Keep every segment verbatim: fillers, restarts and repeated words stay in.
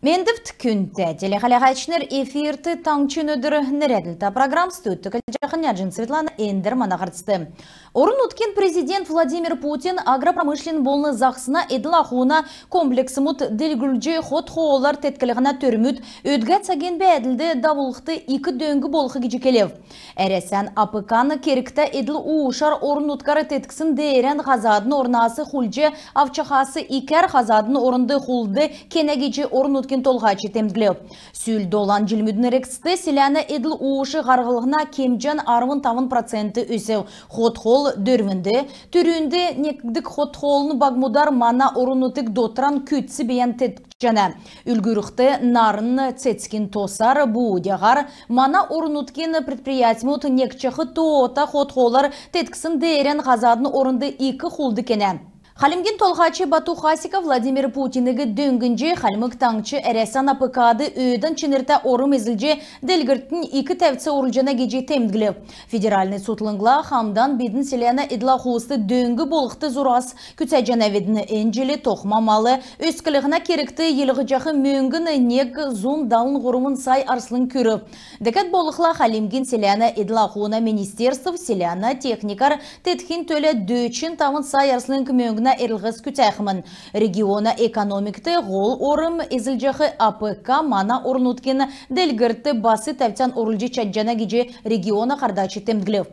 Мендвт, күндтә телехәләһәчнр! Эфирт «Таңһчин өдр» нерәдлтә программ. Студьд көтлҗәхнь Няҗин Светлана. Эндр мана һарцд. Орн-нутгин президент Владимир Путин агропромышленн болн заһсна эдл-ахуна комплексмүд делгрүлҗ, хот-хоолар тетклһнә төрмүд өдгә цагин бәәдлд давулхд ик дөң болх гиҗ келв. Әрәсән АПК-н кергтә эдл-уушар орн-нутгар тетксн деерән һазадын орнас хулдҗ авчахас икәр һазадын орнд хулд кенә гиҗ орн-нутгин толһач темдглв. Сүл долан җилмүдин эргцд селәнә эдл-ууш һарһлһна кемҗән арвн тавн процент өсв. Хот-хол дөрвнд. Түрүнд некгддг хот-холын багмудар мана орн-нутг дотран күцц бийән теткҗәнә. Үлгүрлхд, нарн цецгин тосар, буудяһар мана орн-нутгин предприятьмүд некҗәх тоота хот-холар тетксн деерән һазадын орнд ик хулд кенә. Хальмгин Толһач Бату Хасиков Владимир Путиниг дөңнҗ, Хальмг Таңһч Әрәсән АПК-д өөдән чинртә орм эзлҗ, делгрлтин ик тәвц орулҗана гиҗ темдглв. Федеральн цутхлңла хамдан бидн селәнә эдл-ахуст дөң болхд зурас күцәҗәнәвидн. Эн җил тохма мал өсклһнә кергт йилһҗәх мөңгн нег зун далн һурвн сай арслң күрв. Дәкәд болхла, Хальмгин селәнә эдл-ахуна министерств селәнә техникәр теткхин төлә дөчн тавн сай арслң мөңгнә эрлһс күцәхмн. Региона экономикд һол орм эзлҗәх АПК мана орн-нутгин делгрлтд бас тәвцән орулҗ чадҗана гиҗ региона һардач темдглв.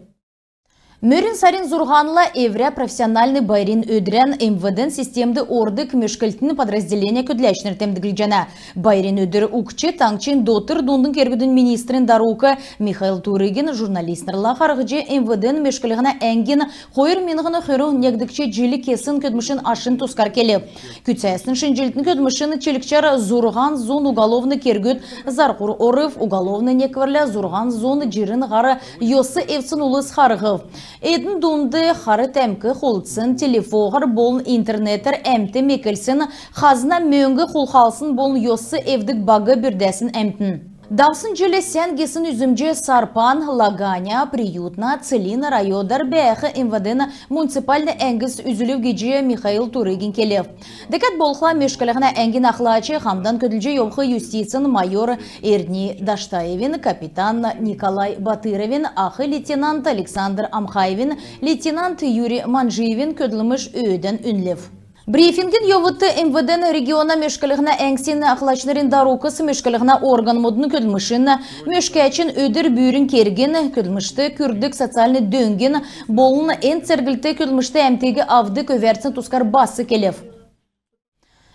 Мөрн сарин зурһанла эврә профессиональн байрин өдрән МВД-н системд ордг мөшклтин подразделенин көдләчнр темдглҗәнә. Байрин өдр угтҗ, таңһчин дотр дундын кергүдин министрин дарук Михаил Турыгин журналистнрла харһҗ, МВД-н мөшклһнә әңгин хойр миңһн хөрн негдгч җил кесн көдлмшин ашин тускар келв. Күцәсн шинҗллтин көдлмшин чилгчәр зурһан зун уголовн кергүд зарһур орв, уголовн некврлә зурһан зун җирн һар йос эвдсн улс харһв. Эдн дунд хар тәмк хулдсн, телефоһар болн интернетәр әмт меклсн, хазна мөңг хулхалсн болн йос эвддг баг бүрдәсн әмтн. Давсн җил сән гисн үзмҗ Сарпан, Лаганя, Приютна, Целинн районар бәәх МВД-н муниципальн әңгс үзүлв гиҗ Михаил Турыгин келв. Дәкәд болхла, мөшклһнә әңгин ахлач хамдан көдлҗ йовх юстицин майор Эрни Даштаевин, капитан Николай Батыровин, ах лейтенант Александр Амхаевин, лейтенант Юрий Манжиевин көдлмш өөдән үнлв. Брифингин йовудт МВД-н региона мөшклһнә әңгсин ахлачнрин дарукс мөшклһнә органмудын көдлмшин, мөшкәчин өдр бүрин кергин, көдлмшт күрдг социальн дөңгин болн эн церглт көдлмшт әмтиг авдг өвәрцин тускар бас келв.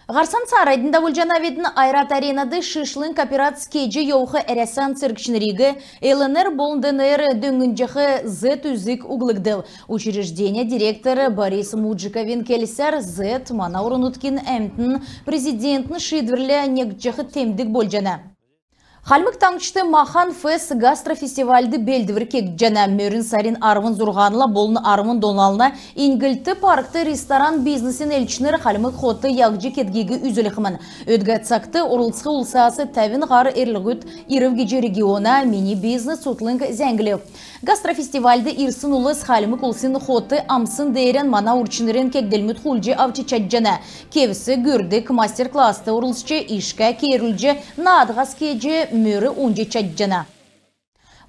Һарцан цааранднь давулҗанавидн. Ойрат Аренад шишлң операц кеҗ йовх Әрәсән цергчнриг ЛНР болн ДНР дөңнҗәх Z үзг углгдв. Учреждения директор Борис Муджиковин келсәр, Z мана орн-нутгин әмтн президентин шиидврлә некҗәх темдг болҗана. Хальмг Таңһчд «Махан фест» гастрофестивальд белдвр кегдҗәнә. Мөрн сарин арвн зурһанла болн арвн доланла «Иньгллт» паркд ресторан бизнесин элчнр хальмг хот яһҗ кедгиг үзүлхмн. Өдгә цагт орлцх улсас тәвн һар эрлһүд ирв гиҗ региона «Мини бизнес» цутхлң зәңглв. Гастрофестивальд ирсн улс хальмг улсин хот амссн деерән мана урчнрин кегдлмүд хулдҗ авч чадҗана. Кевс гүрдг, мастер-класст орлцҗ, ишкә кеерүлҗ, наадһас кеҗ, мөр унҗ чадҗана.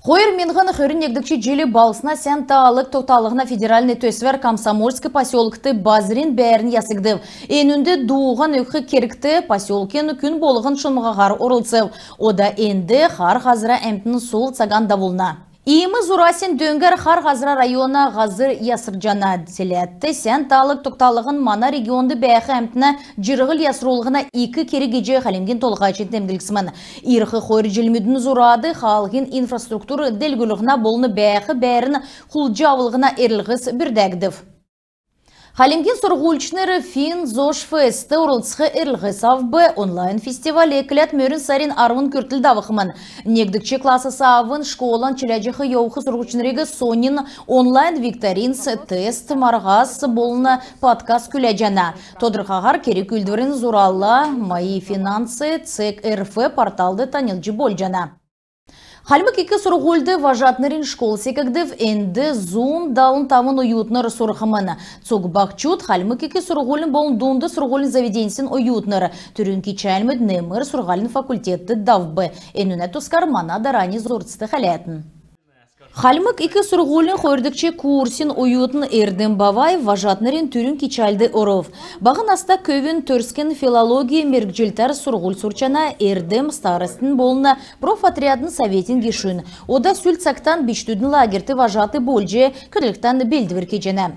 Хойр миңһн хөрн негдгч җил балһсна сән таалг тогталһна федеральн төсвәр Комсомольск поселкд базрин бәәрн ясгдв. Энүнд дууһан өгх кергт поселкин күн болһн шунмһаһар орлцв. Ода энд Хар Һазра әмтн сул цаган давулна. Иим зурасин дөңгәр Хар Һазра района һазр ясрҗана. Селәдт сән таалг тогталһн мана регионд бәәх әмтнә җирһл ясрулһна ик керг гиҗ Хальмгин Толһач темдглсмн. Ирх хойр җилмүдин зурад хаалһин инфраструктур делгрүлһнә болн бәәх бәәрн хулдҗ авлһна эрлһс бүрдәгдв. Хальмгин сурһульчнр Фин ЗОЖ Фестд орлцх эрлһс авв. Онлайн фестиваль экләд мөрн сарин арвн күртл давхмн. Негдгч классас авн школан чиләҗәх йовх сурһульчнриг соньн онлайн викторинс, тест, марһас болн подкаст күләҗәнә. Тодрхаһар керг-үүлдврин зурала, «Мои финансы» цег РФ порталд таньлдҗ болҗана. Хальмг ик сурһульд вожатнрин школ секгдв. Энд зун далн тавн оютнр сурхмн. Цуг баһчуд Хальмг ик сурһулин болн дунд сурһулин заведеньсин оютнр. Түрүн кичәлмүд немр сурһалин факультетд давв. Энүнә тускар мана дарани зурцт хәләтн. Хальмг ик сурһулин хойрдгч курсин оютн Эрдм Баваев вожатнрин түрүн кичәлд орв. Баһ наста көвүн төрскн филология мергҗлтәр сурһуль сурчана. Эрдм старостин болн профотрядин советин гешүн. Ода сүл цагтан бичкдүдин лагерьт вожатый болҗ көдлхдән белдвр кеҗәнә.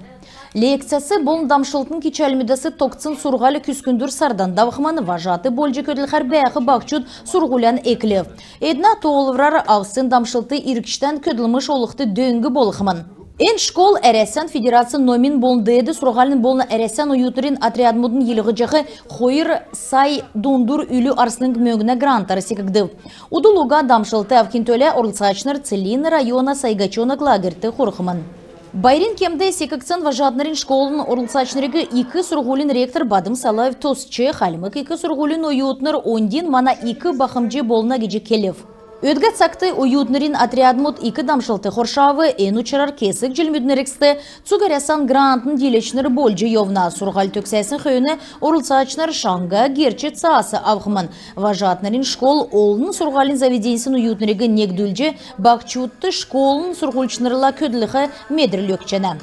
Лекцәс болн дамшлтын кичәлмүдәс тогтсн сурһуль күскндүр сардан давхмн. Вожатый болҗ көдлхәр бәәх баһчуд сурһулян эклв. Эднә тоолврар, авсн дамшлт иргчдән көдлмш олхд дөң болхмн. Эн школ Әрәсән Федерацин номин болн деед сурһулин болн Әрәсән оютнрин отрядмудын йилһҗәх хойр сай дундур үлү арслң мөңгнә грантар секгдв. Удл уга дамшлт авхин төлә орлцачнр Целинн района «Сайгачонок» лагерьт хурхмн. Байрин кемд секгдсн вожатнрин школын орлцачнриг ик сурһулин ректор Бадм Салаев тосч, Хальмг ик сурһулин оютнр оньдин мана ик бахмҗ болна гиҗ келв. Өдгә цагт оютнрин отрядмуд ик дамшлт хоршав. Эн учрар кесг җилмүдин эргцд цуг Әрәсән грантын дииләчнр болҗ йовна. Сурһуль төгсәсн хөөн орлцачнр шаңһа герч цаас авхмн. Вожатнрин школ олн сурһулин заведеньсин оютнриг негдүлҗ, баһчудт школын сурһульчнрла көдлх медрл өгчәнә.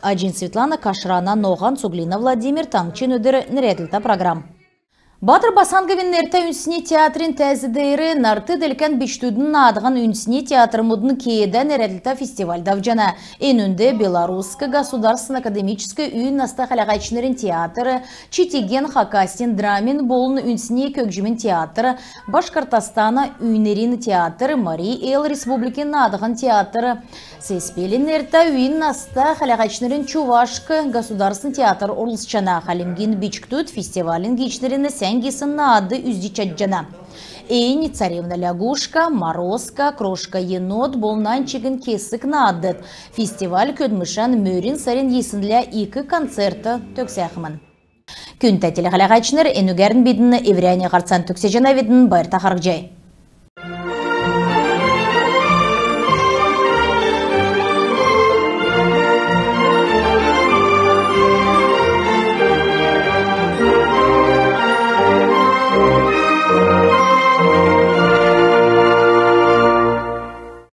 Аҗин Светлана, Кашрана Ноһан, Цуглина Владимир. «Таңһчин өдр» нерәдлтә программ. Баатр Басанговин нертә үндсн театрин тәәз деер нарт делкән бичкдүдин наадһан үндсн театрмудын «Кеедә» нерәдлтә фестиваль давҗана. Энүнд Белоруск государственн академическ үйин наста хәләһәчнрин театр, «Читиген» Хакасин драмин болн үндсн көгҗмин театр, Башкортостана үйнрин театр, Марий Эл Республикин наадһан театр, Сеспелин нертә үйин наста хәләһәчнрин Чувашк государственн театр орлцҗана. Хальмгин бичкдүд фестивалин гиичнрин сән гисн наад үзҗ чадҗана. Эннь «Царевна-лягушка», «Морозко», «Крошка-енот» болн нань чигн кесг наадд. Фестиваль көдлмшән мөрн сарин йиснлә ик концертәр төгсәхмн. Күндтә телехәләһәчнр, энүгәрн бидн эврәннь һарцан төгсәҗәнәвидн. Байрта харһий.